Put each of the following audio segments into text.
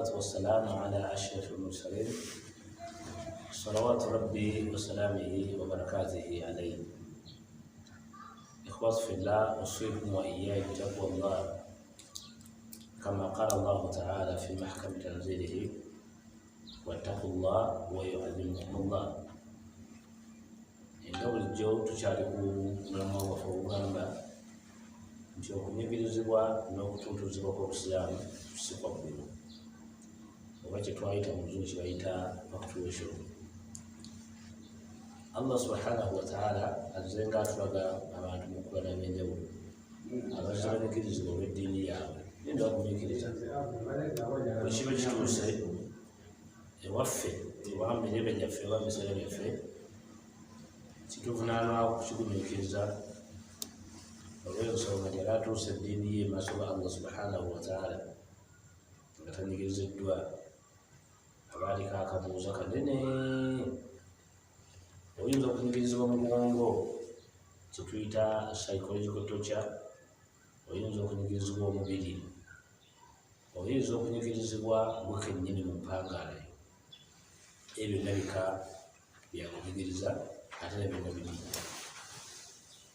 والسلام على أشرف المرسلين صلوات ربي وسلامه وبركاته عليه. إخوة في الله، أوصيكم وإياي بتقوى الله كما قال الله تعالى في محكم تنزيله: واتقوا الله ويعلمكم الله. Nga bulijjo tukyali ku mulamwa gwaffe ogugamba nti okunyigirizibwa n'okutuntuzibwa kw'Obusiraamu si kwa ggulu, oba kyetwayita mu Luzungu kibayita punctuation. Allah subhanahu wataala azze nga atulaga abantu mu kulala ebyenjawulo abazze banyigirizibwa olw'eddiini yaabwe, naye nga bagumiikiriza. Bwe kiba kituuse ewaffe oba mu mirembe gyaffe oba mu biseera byaffe, kituvunaanwako kukigumiikiriza olw'ensonga nti yali atuusa eddiini ye maaso ga Allah subhanahu wataala nga tanyigiriziddwa, abaaliko akabuuza kanene. Oyinza okunyigirizibwa mu bwongo, kyetuyita psychological torture, oyinza okunyigirizibwa omubiri, oyinza okunyigirizibwa gwe kennyini mu mpangaalayo. Ebyo byonna bika byakunyigiriza, ate ne byonna bibi.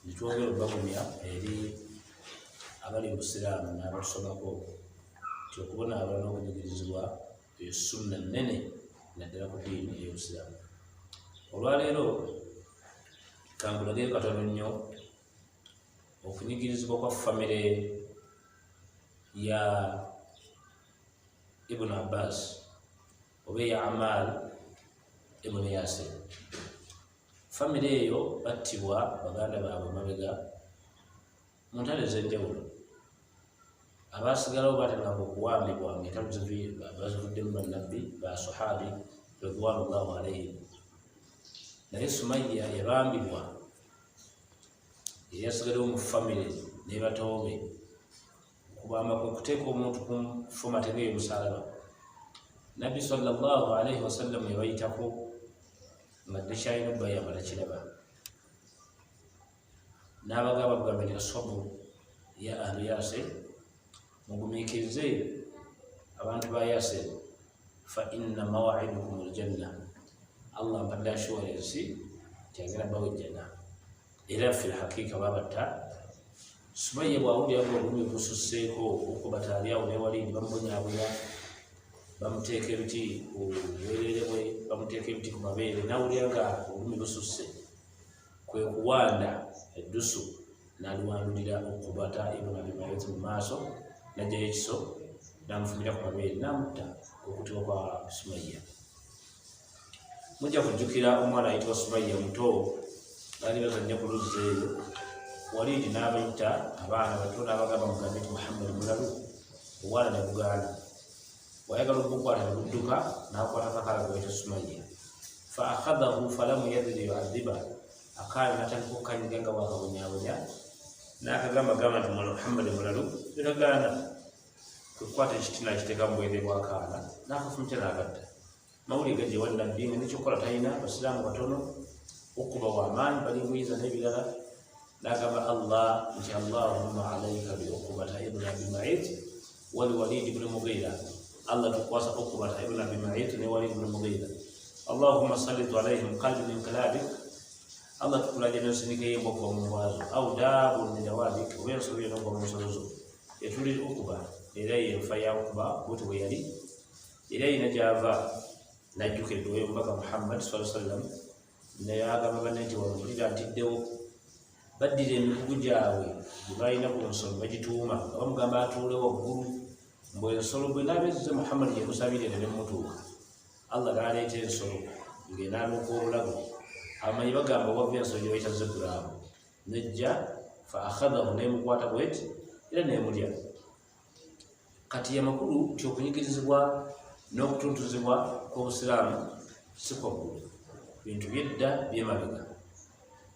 Nitwongera okubagumya eri abali mu Busiraamu n'abatusomako nti okubonaabona n'okunyigirizibwa eyo sunna nnene, naddala ku ddiini ey'Obusiraamu. Olwaleero kankulageyo katono nnyo okunyigirizibwa kwa famire ya Ibunu Abbas oba eya Amal Ibunu Yasir. Famire eyo battibwa baganda baabwe mabega mu ntalo ez'enjawulo. Abaasigalawo bateranga okuwambibwa ngaentalo bazivuddemu bannabbi basahabi ridwanullahu alaihim, naye Sumayya yabambibwa eyasigalawo mu famire nebatoobe. Okubamba kwe kuteeka omuntu ku fomate ng'eyomusalaba. Nabbi sallallahu alaihi wasallam yabayitako nga ddekyalina obbayamba takiraba, n'abagamba bugambe nti: "Asoburu ya ahlu Yasir, mugumiikirize abantu ba Yasir, fa inna mawaidukum aljanna, Allah mpadde assurance nti agenda bawa ejjana." Era fi lhakiika babatta. Sumaye bwawulira nga obulumi bususseeko, okubata ali awo ne Walidi bamubonyabonya, bamuteeka ebiti ku bwerere bwe, bamuteeka ebiti ku mabeere, nawulira nga obulumi bususse, kwe kuwanda eddusu n'aliwandulira Okubata ibn Abi Muayt mu maaso, n'ajjayo ekiso n'amufumira ku mabeere n'amutta. Okutibwa kwa Sumaya, mujja kujjukira omwana ayitibwa Sumaya muto, baali bazannya ku luzzi eyo, Walidi n'abayita abaana bato n'abagamba: "Mugambe nti Muhammadi mulalu." Obwana ne bugaana, bwayagala okubukwata ne budduka, n'akwata kakala gwebayita Sumaya. Fa akhadahu falamu yadri yuadhiba, akaana natandika okukanyiga nga bwakabonyabonya, n'akagamba gamba nti Muhammadi mulalu, nekagaana. Kwekukwata ekiti nakiteeka mu bwere bwakaana n'akafumita n'agatta. Mawulire gajja ewa Nabbi nga nekyokukola talina, Basiraamu batono, okuba wamaanyi balinguyinza n'ebirala. N'agamba Allah nti: "Allahumma alaika bi Ukubata ibn Abi Mait walwalid ibn Mughira." Allah, tukwasa Ukubata ibn Abi Mait ne Walid ibn Mughira. "Allahumma sallit alaihim qalbi min kilabik." Allah, tukulaje nosindikeyo embwa kuva mu mbwazo, au daabun min dawabik, oba ensolo yonna okuva mu nsolo zo etuli Ukuba. Era yenfa ya Ukuba bweti bwe yali, era yina gyava najjukira edduwa y'Omubaka Muhammad saa sallam. Naye agamba banne nti: "Wano mpulira ntiddewo." Baddira emigugu gyabwe gye balina ku nsolo bagituuma nga bamugamba atuule waggulu, mbwe ensolo bwe naaba ezze Muhammad gyemusabire nenemutuuka. Allah n'aleeta ensolo ng'enaanuuka obulago. Abamanyi bagamba wava ensolo gye bayita zeburaamu, nejja fa akhadahu, nemukwata bweti era nemulya. Kati amakulu nti okunyigirizibwa n'okutuntuzibwa kw'Obusiraamu si kwaggulu, bintu byedda byemabega.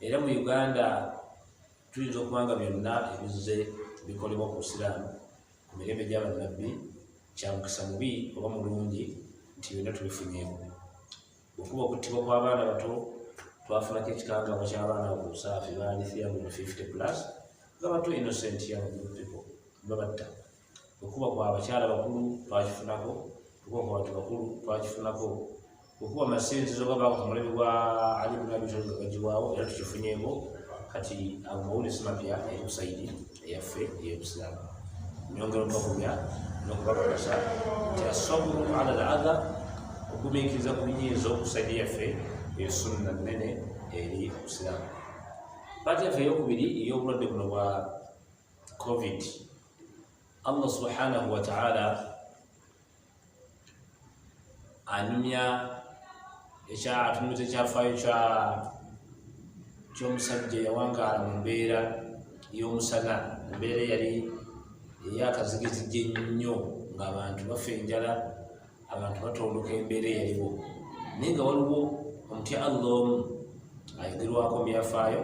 Era mu Uganda tuyinza okuba nga byonna ebizze bikolebwa ku Busiraamu ku mirembe gy'abannabbi, kyamukisa mubi oba mulungi nti byonna tubifunyeeko. Okuba okuttibwa kw'abaana bato, twafunako ekikangabwa ky'abaana ku Busaafi, baali 350 plus nga bato, innocent young people, babatta. Okuba kwa abakyala bakulu twakifunako. Tukuba ku bantu bakulu twakifunako okuba amasinzizo nga baako ku mulembe gwa Ali bin Abi Talib nga gagibwawo, era tukifunyeeko. Kati ago mawulire si mapya eri ku sayidi eyaffe ey'obusiraamu. Nyongera okubagumya n'okubakakasa nti asaburu ala al adha, okugumiikiriza ku binyiizo ku sayidi yaffe eyo sunna nnene eri obusiraamu. Paati yaffe eyokubiri ey'obulwadde buno bwa covid, Allah subhanahu wataala anyumya atunyumiza ekyafaayo ky'omusajja eyawangaala mu mbeera y'omusana, embeera eyali eyakazigizigi ennyo, ng'abantu bafa enjala, abantu batondoka, embeera eyaliwo, naye nga waliwo omutya Allah omu ayogerwako mu byafaayo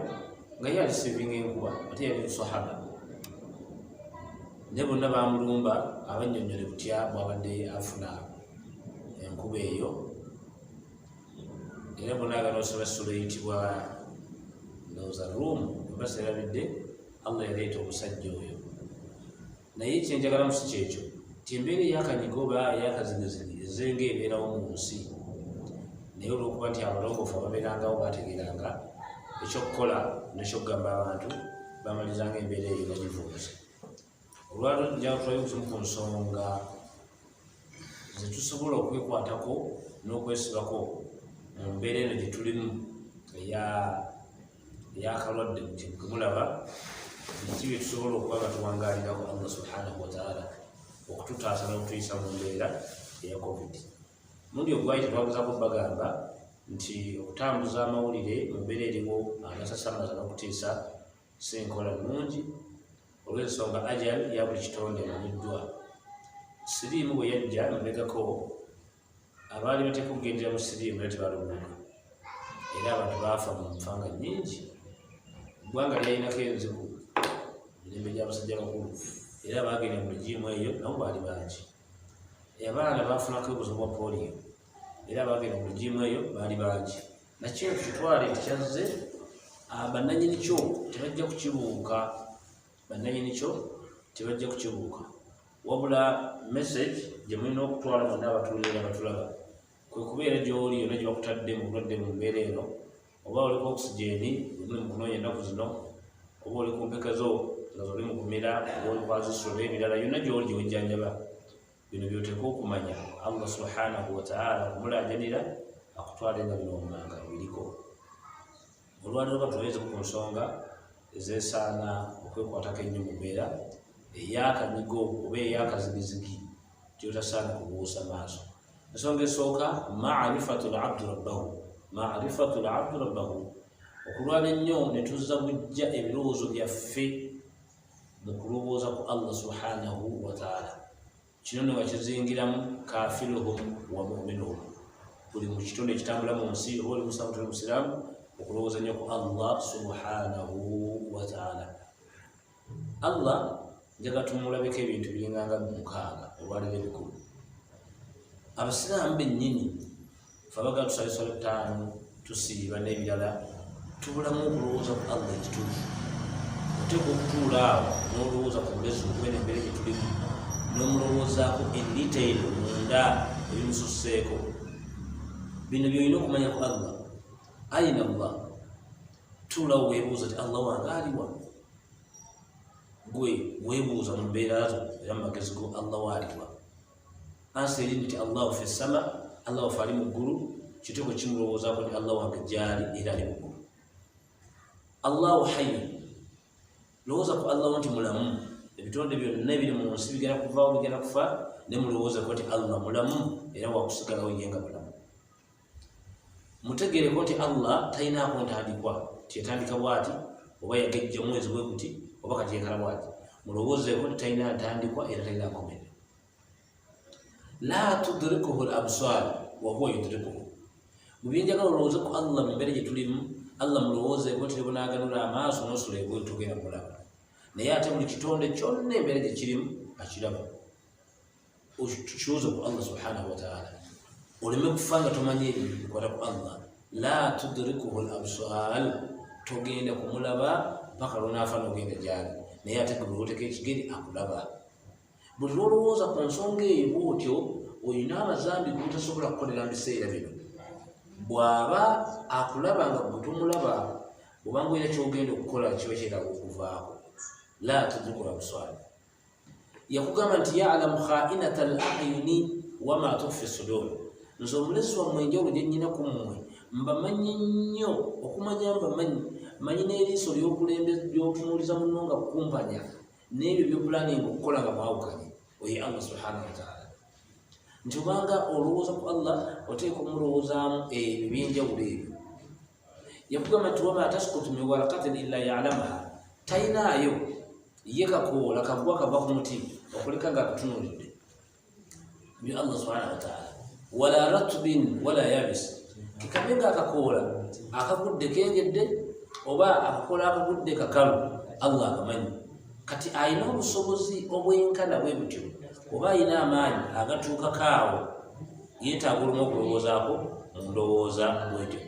nga ye alisivinga enkuba, ate yali sahaba, naye bonna bamulumba abannyonnyole butya bwabadde afuna enkuba eyo. Era bonna agana osoma essula eyitibwa ndowooza Rum oba serabidde. Allah yaleeta omusajja oyo, naye kyenjagalamu si kyekyo, ti embeera eyakanyigo oba eyakazigizigi ezenga ebeerawo mu nsi, naye olwokuba nti abalongoofu ababeerangawo bategeeranga ekyokukola nekyokugamba abantu, bamalizanga embeera eyo bagivuuza. Olwaliro njagala tulabe kuzimu ku nsonga zetusobola okwekwatako n'okwesibako mu mbeera eno gye tulimu eyakalwadde gemulaba. Biki bye tusobola okuba nga tuwangaalirako Allah subhanahu wataala okututaasa n'okutuyisa mu mbeera eya covid? Mulundi ogwayita twagezako bagamba nti okutambuza amawulire mu mbeera eriwo agasasamaza n'okutiisa si nkola nnungi, olw'ensonga ajal ya buli kitonde emanyiddwa. Siriimu bwe yajja mabegako, abaali bateeka okugendera mu siriimu era tebalubuuka, era abantu baafa mu nfanga nnyingi. Eggwanga lyalinako enziku mirembe gy'abasajja bakulu, era baagenda mu rigiimu eyo nabo baali bangi. Abaana baafunako obuzibu bwa poliyo, era abaagenda mu rigiimu eyo baali bangi. Nakyo kitwale nti kyazze, bannanyini kyo tebajja kukibuuka, bannanyini kyo tebajja kukibuuka. Wabula message gye mulina okutwala mwonna abatuulira abatulaba kwe kubeera gy'oli yonna gye bakutadde mu bulwadde mu mbeera eno, oba oli ku oxygen muli mu kunoonya ennaku zino, oba oli ku mpeke zo nga zoli mu kumira, oba oli kwazisula n'ebirala, yonna gy'oli gye wejjanjaba, bino byoteeka okumanya: Allah subhanahu wataala okumulajanira akutwale nga bino wammanga biriko. Olwaliro batuweezeku ku nsonga ezesaana okwekwatako ennyo mu mbeera ey'akanyigo oba ey'akazigizigi gyotasaana kubuusa maaso. Ensonga esooka, marifatu labdu rabbahu, marifatu labdu rabbahu, okulwana ennyo ne tuzza bujja ebirowoozo byaffe mu kulowooza ku Allah subhanahu wataala. Kino nno nga kizingiramu kafiruhum wa muminuhum, buli mu kitonde ekitambula mu nsi, oba oli musiraamu toli musiraamu, okulowooza nnyo ku Allah subhanahu wataala. Allah njagala tumulabeko ebintu biringanga mukaaga olwaliro ebikulu. Abasiraamu bennyini fe abagala tusale swala ttaano, tusiiba n'ebirala, tubulamu okulowooza ku Allah ekituufu. Oteeka okutuula awo n'olowooza ku mulezi okwena embeera gye tulimu, n'omulowoozaako in detail munda ebimususseeko. Bino byolina okumanya ku Allah. Aina Allah? Tuulawo weebuuza ti Allah wange aliwa? Gwe weebuuza mu mbeera zo era mu magezi go, Allah waaliwa? Ansa eri nti Allahu fi sama, Allah waffe ali mu ggulu. Kiteeko kimulowoozaako nti Allah wange gyali era ali mu ggulu. Allahu hayyu, lowooza ku Allah nti mulamu. Ebitonde byonna ebiri mu nsi bigenda kuvaawo, bigenda kufa, ne mulowoozako nti Allah mulamu era wakusigalawo ye nga mulamu. Mutegeereko nti Allah talinaako ntandikwa, tiyatandika bwati oba yagejja omwezi bwe guti oba kati yekala bwati. Mulowoozeeko nti talina ntandikwa era talina nkomerero. La tudrikuhu l absar wahuwa yudrikuhu. Mu byenjagala olowooze ku Allah mu mbeera gye tulimu, Allah mulowoozeeko nti nebunaaganula amaaso nosula ebweru togenda kulaba, naye ate buli kitonde kyonna embeera gye kirimu akiraba. Okirowooza ku Allah subhanahu wataala, oleme kufa nga tomanyi ebintu bikwata ku Allah. La tudrikuhu l absar, togenda kumulaba paka lwonaafa nogenda gyali, naye ate gwe buli woteka ekigere akulaba. Buli lwolowooza ku nsonga eyo bwotyo, Olina amazambi gotasobola kukolera mu biseera bino. Bw'aba akulaba nga gwe tomulaba, obanga olina kyogenda okukola kiba kyetaaga okuvaako. La tudrikul absar. Yakugamba nti yalamu khainata al ayuni wama tukfi sudur. Nze omulezi wammwe enjawulo gye nnyina ku mmwe mbamanyi nnyo, okumanya mbamanyi, manyi n'eriiso lyotunuuliza munno nga kukumpanya n'ebyo byopulaninga okukola nga mwawukanye. Oye Allah subhanahu wataala nti obanga olowooza ku Allah oteeka omulowoozaamu ebyo byenjawulo ebyo. Yakugamba nti wama taskutu min warakatin illa yalamaha, talinaayo ye kakoola kagwa kava ku muti okuleka nga akutunuulidde. Byo Allah subhanahu wataala wala ratbin wala yabis, kekabe nga akakoola akagudde kengedde oba akakoola akagudde kakalu, Allah akamanyi. Kati alina obusobozi obwenkana bwe butyo, oba alina amaanyi agatuukako awo, yeetaaga olumu okulowoozaako mu ndowooza bwetyo.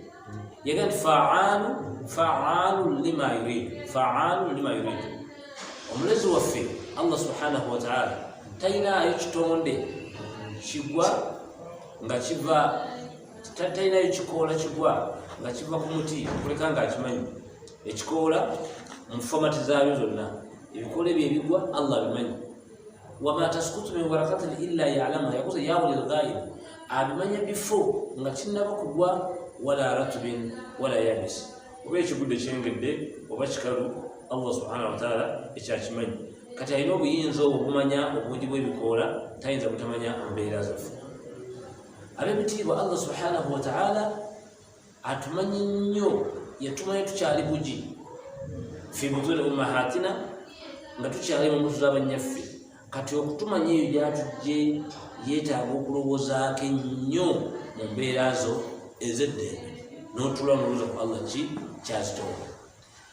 Yaga nti faalu faalu lima yuridu, faalu lima yuridu. Omulezi waffe Allah subhanahu wataala talinaayo kitonde kigwa nga kiva, talinayo kikoola kigwa nga kiva ku muti okuleka nga akimanyi. Ekikoola mu fomati zaabyo zonna, ebikoola ebyo ebigwa Allah abimanyi. Wama taskutu min warakatin illa yalamaha, yakoze yawuli lghaib, abimanya bifo nga kinnaba kugwa. Wala ratubin wala yabis, oba ekigudde kyengedde oba kikalu, Allah subhanahu wataala ekyakimanyi. Kati alina obuyinza obwo obumanya obungi bw'ebikoola, tayinza butamanya mbeera zaffe. Ab'ebitiibwa, Allah subhanahu wataala atumanyi nnyo, yatumanya tukyali bugi fi butuni ummahatina, nga tukyali mu mbuto z'abanyaffe. Kati okutumanya eyo gyatujje yeetaaga okulowoozaako ennyo mu mbeera zo ez'eddembe, n'otula nolowooza ku Allah ki kyazitonda.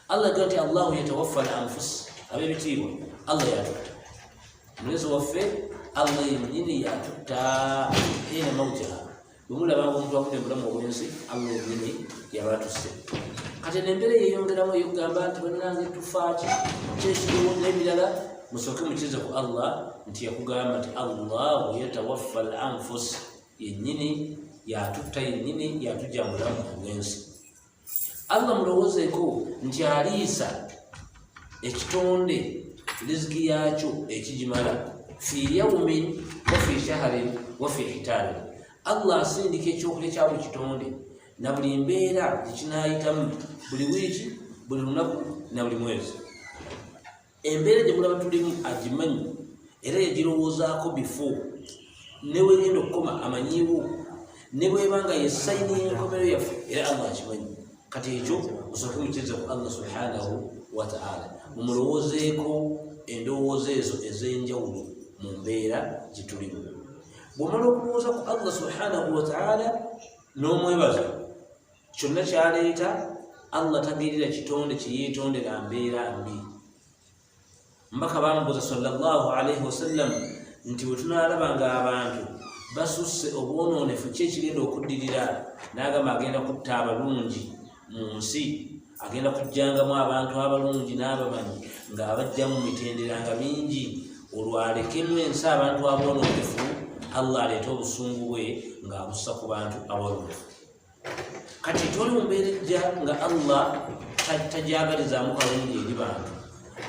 Allah ga nti Allahu yatawaffa al anfus. Ab'ebitiibwa, Allah yatutta. Omulezi waffe Allah yennyini yatutta hina mautiha. Bwemulabanga omuntu avudde mubulamu obwensi, Allah yennyini yaba atusse. Kati nembeera yeyongeramu eyokugamba nti bannange tufaaki kyekiriwo n'ebirala, musooke mukize ku Allah nti yakugamba nti Allahu yatawaffa al anfus, yennyini yatutta, yennyini yatujja mubulamu obwensi. Allah mulowoozeeko nti aliisa ekitonde riziki yakyo ekigimala fi yaumin wa fi shaharin wa fi hitanin. Allah asindika ekyokulya kya buli kitonde na buli mbeera gyekinayitamu, buli wiiki, buli lunaku na buli mwezi. Embeera gye mulaba tulimu agimanyi era yagirowoozaako bifo newegenda okukoma amanyiwo, ne bweba nga yesayini y'enkomero yaffe, era Allah akimanyi. Kati ekyo musooke mukirize ku Allah subhanahu wataala, mumulowoozeeko endowooza ezo ez'enjawulo mu mbeera gyetulimu. Bw'omala okulowooza ku Allah subhanahu wataala n'omwebaza kyonna kyaleeta, Allah tagirira kitonde kyeyeetondera mbeera mbi. Mbaka bamubuuza sallallahu alaihi wasallam nti bwe tunaalaba nga abantu basusse obwonoonefu, ki ekigenda okuddirira? N'agamba agenda kutta abalungi mu nsi, agenda kujjangamu abantu abalungi n'abamanyi ng'abajjamu mitendera nga mingi, olwo alekemu ensi abantu aboonoonefu. Allah aleete obusungu bwe ng'abussa ku bantu aboononefu. Kati toli mu mbeera ejja nga Allah tajagalizaamu kalungi eri bantu.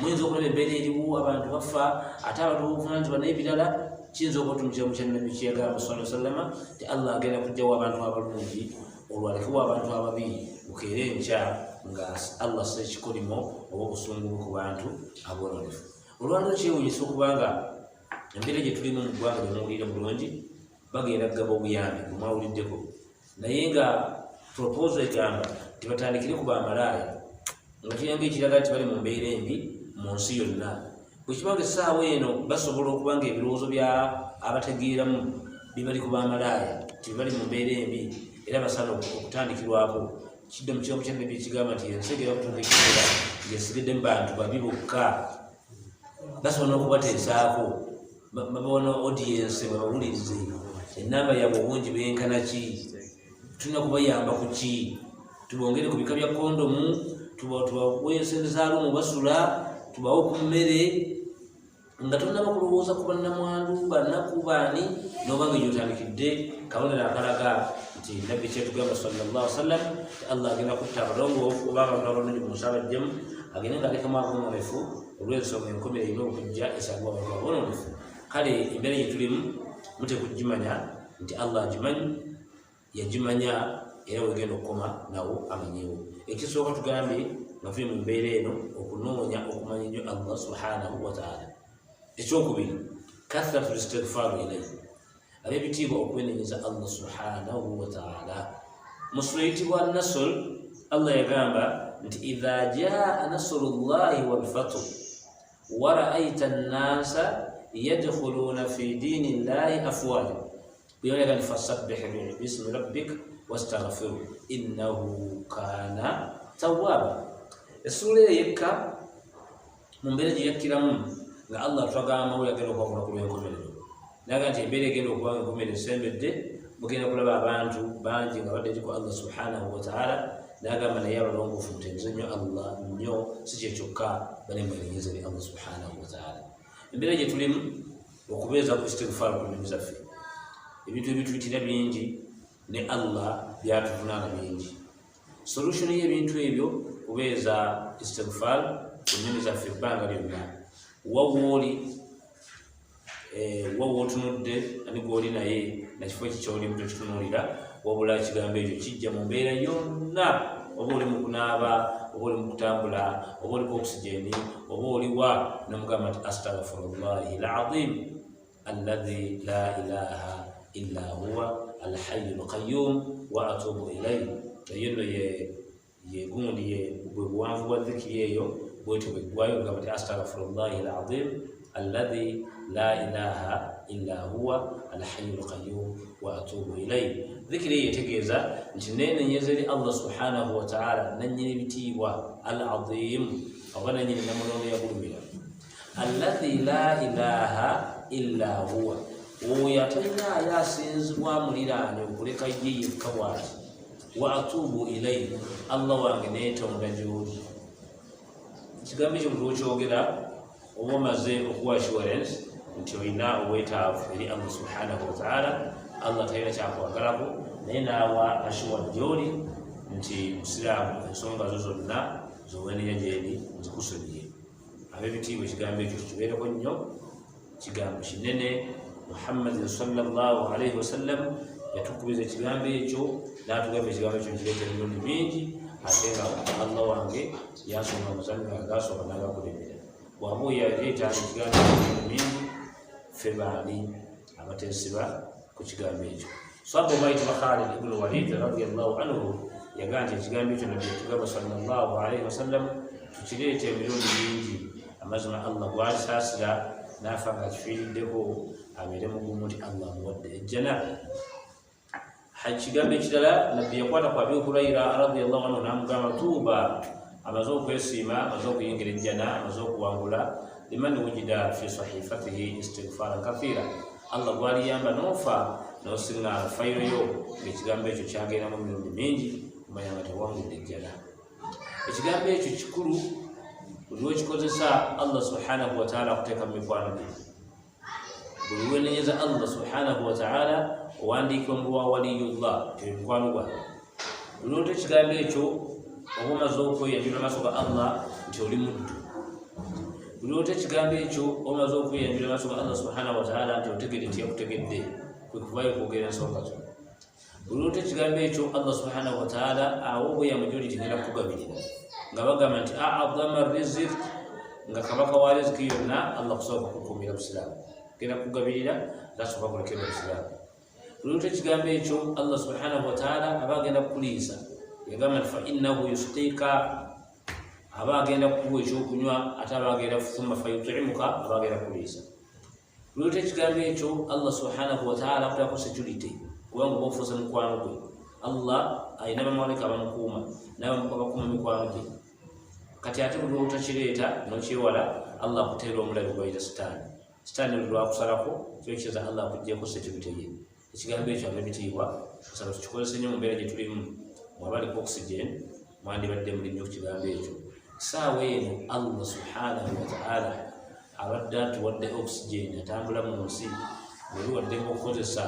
Muyinza okulaba embeera eriwo, abantu bafa, ate abantu bobuvunanyizibwa n'ebirala, kiyinza okubatumikira mu kyannabbi kyeyagamba sala sallama nti Allah agenda kujjawo abantu abalungi olwo alekewo abantu ababi, bukeere enkya nga Allah ssa ekikolimo oba obusungu bwe ku bantu aboononefu. Olwaliro kyewunyisa okubanga embeera gye tulimu mu ggwanga gyemuwulire bulungi, bagenda kugaba obuyambi bwemwawuliddeko, naye nga proposal egamba nti batandikire ku bamalaaya, nga kiringa ekiraga nti bali mu mbeera embi mu nsi yonna. Bwe kiba nga essaawa eno basobola okuba nga ebirowoozo bya abategeeramu bibali ku bamalaaya nti bali mu mbeera embi era basaana okutandikirwako, kidde mu kigambo kya Nabbi ekigamba nti ensi egenda kutuuka ekiseera ng'esigadde mu bantu babi bokka, basobola n'okubateesaako babona audience babawulirize enamba yaabwe obungi benkana ki, tulina kubayamba ku ki, tubongere ku bika bya kondomu, tubawe sente za lumu basula, tubawe ku mmere. Nga tonnaba kulowooza ku bannamwandu, banaku, baani, nobanga gyotandikidde kabonero akalaga nti Nabbi kyetugamba sallallahu sallam ti Allah agenda kutta abalongoofu oba abantu abalungi mu nsi abajjemu, agende nga alekamu abononefu, olw'ensonga enkomera erina okujja esangibwa abantu abononefu. Kale embeera gyetulimu mutekugimanya nti Allah agimanyi, yagimanya, era wegenda okukoma nawo amanyiwo. Ekisooka tugambye nga tuli mu mbeera eno okunoonya okumanya ennyo Allah subhanahu wataala. Ekyokubiri, kathratu listigfaru ilaihi, ab'ebitiibwa, okwenenyeza Allah subhanahu wataala. Mu sura eyitibwa Nasr, Allah yagamba nti idha jaa nasrullahi walfatu waraaita nnasa yadkhuluna fi diini llahi afwaja, bweyalaga nti fasabbih bismi rabbik wastaghfiru innahu kana tawaba. Essuula eyo yekka mu mbeera gye yakkiramu nga Allah atulaga amawulire agenda okuba ku lunaku lw'enkomerero, naga nti embeera egenda okuba nga enkomerero esembedde, mugenda kulaba abantu bangi nga badde ku Allah subhanahu wataala. Nagamba naye abalongoofu mutenze nnyo Allah nnyo, si kye kyokka, banemwenenyeza eri Allah subhanahu wataala. Embeera gye tulimu okubeeza ku istigfaar ku nnimi zaffe, ebintu ebituyitira bingi ne Allah byatuvunaana bingi. Solution y'ebintu ebyo kubeeza istigfaar ku nnimi zaffe ebbanga lyonna. Wawooli wawa otunudde ani gwoli naye nakifo eki kyolimu tokitunuulira, wabula ekigambo ekyo kijja mu mbeera yonna, oba oli mu kunaaba, oba oli mu kutambula, oba oliko oxygen, oba oliwa, nomugamba nti astagfirullahi lazim alladhi la ilaha illa huwa alhayu lqayum wa atubu ilaihi. Eyo nno ye gundi ye bwe buwanvu bwa dhikiri eyo bwetyo bweggwayo, ogamba nti astagfirullahi lazim alladhi la ilaha illa huwa alhayu lqayum wa atubu ilaihi. Dhikiri eyo etegeeza nti nenenyeza eri Allah subhanahu wataala, nanyini bitiibwa, al azim, oba nanyini namulondo yagulumira, alladhi la ilaha illa huwa, oyo atalinaayo asinzibwa amuliraanye okuleka ye yekka bwati, wa atubu ilaihi, Allah wange neetonda gyoli. Ekigambo ekyo buli okyogera oba omaze okuwa assurance nti olina obwetaavu eri Allah subhanahu wataala. Allah talina kyakwagalako, naye naawa assured gyoli nti musiraamu, ensonga zo zonna zowenenya gyeri nzikusonyiye. Ab'ebitiibwa, ekigambo ekyo tukibeereko nnyo, kigambo kinene. Muhammadin sallallahu alaihi wasallam yatukubiza ekigambo ekyo n'atugamba ekigambo ekyo nkireeta emirundi mingi, ate nga Allah wange yansonga amazambi gange gasooka n'agakulembera. Bw'aba oyo yaleetanga ekigambo emirundi mingi, ffe baani abateesiba ku kigambo ekyo? Sahaba obayitibwa Khalid ibnu Walid radiallahu anhu yagaa nti ekigambo ekyo Nabbi yatugamba sallallahu alaihi wasallam tukireeta emirundi mingi, amazima Allah gwalisaasira n'afa nga akifiiriddeko abeere mugumu nti Allah amuwadde ejjana. Ekigambo ekirala Nabbi yakwata ku Abi Huraira radiallahu anhu n'amugamba tuuba, amaze okwesiima, amaze okuyingira ejjana, amaze okuwangula, liman wujida fi sahifatihi istigfaran kathira, Allah gwaliyamba n'ofa n'osiŋŋaana fayiro yo ng'ekigambo ekyo kyagendamu emirundi mingi, kumanya nga tewangudde ejjana. Ekigambo ekyo kikulu, buli lwekikozesa Allah subhanahu wataala akuteeka mu mikwano gye. Buli lwenenyeza Allah subhanahu wataala owandiikibwa mu lwa waliyullah, temikwano gwange. Buli lwota ekigambo ekyo oba omaze okweyanjula maaso ga Allah nti oli muddu. Buli lwota ekigambo ekyo omaze okweyanjula maaso ga Allah subhanahu wataala nti otegedde nti yakutegedde, kwe kuvayo okwogera ensonga zo. Buli lwota ekigambo ekyo Allah subhanahu wataala awo obweyamu gyoli tigenda kukugabirira, nga bagamba nti adama rizik, nga kabaka wa riziki yonna Allah kusooka kukuumira busiraamu, genda kukugabirira tasooka kulekera obusiraamu. Buli lwota ekigambo ekyo Allah subhanahu wataala aba agenda kukuliisa, yagamba nti fa innahu yusqiika, aba agenda kukuwa ekyokunywa, ate aba agenda thumma fayutimuka, aba agenda kukuliisa. Lwota ekigambo ekyo Allah subhanahu wataala akutako security, kubanga oba ofuuse mukwano gwe. Allah alina bamalayika abamukuuma nabakuuma mikwano gye. Kati ate buli lwotakireeta nokyewala, Allah akuteera omulabe gwayita Sitaani. Sitaani buli lwakusalako kyo kiza Allah akugyeko security ye. Ekigambo ekyo, ab'ebitiibwa, nsaba tukikozese nnyo mu mbeera gye tulimu. Mwabaliko oxygen mwandibadde muli nnyo ku kigambo ekyo saawa eno. Allah subhanahu wataala Abadde atuwadde oxygen atambula mu nsi, oli wadde okukozesa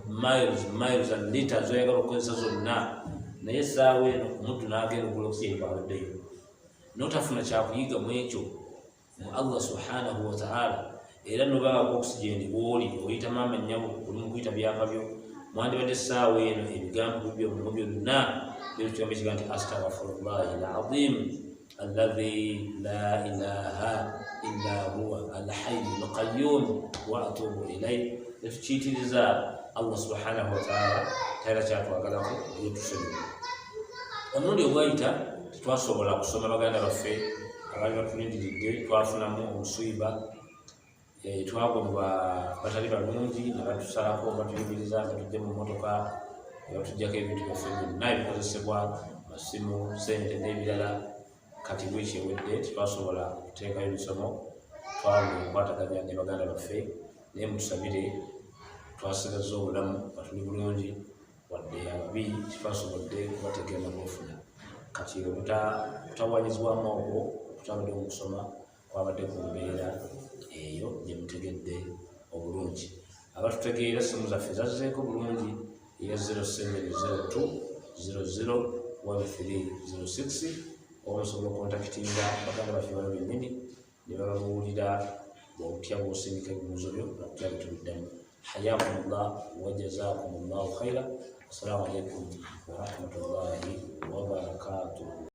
miles, miles and liters oyagala okukozesa zonna, naye essaawa eno omuddu n'agenda okugula oxygen bwabaddeyo notafuna kyakuyiga mu ekyo mu Allah subhanahu wataala. Era nobanga oxygen bwoli oyita maama nnyabo, oli mukuyita byapa byo, mwandibadde essaawa eno ebigambo byomu byonna byekigambo ekiga nti astagfirullahi lazim alladhi la ilaha illa huwa alhayu lqayum wa atubu ilaih. Netukiyitiriza, Allah subhanahu wataala talina kyatwagalako eyetusonyiwa. Omulundi ogwayita tetwasobola kusoma, baganda baffe abaali batulindiridde twafunamu omusuiba, twagwa mu batali balungi ne batusalako, batuyimiriza, batujja mu mmotoka ne batujjako ebintu byaffe byonna ebikozesebwa, masimu, sente n'ebirala. Kati wiiki ewedde tetwasobola kuteekayo emisomo, twabula okukwataganya ne baganda baffe, naye mutusabire, twasigaza obulamu nga tuli bulungi, wadde ababi tetwasobodde kubategeera nabwofuna. Kati okutawanyizibwamu okwo okutabadde mu kusoma kwabadde ku mbeera eyo gye mutegedde obulungi. Abatutegeera, essimu zaffe zazzeeko bulungi, eya 0702 00 1306, oba musobola okontakitinga baganda baffe bano bennyini ne bababuulira bwotya bwosindika ebibuuzo byo nakutya bitubiddamu. Hayakum llah wa jazakum llahu khaira. Assalamu alaikum warahmatullahi wabarakatuhu.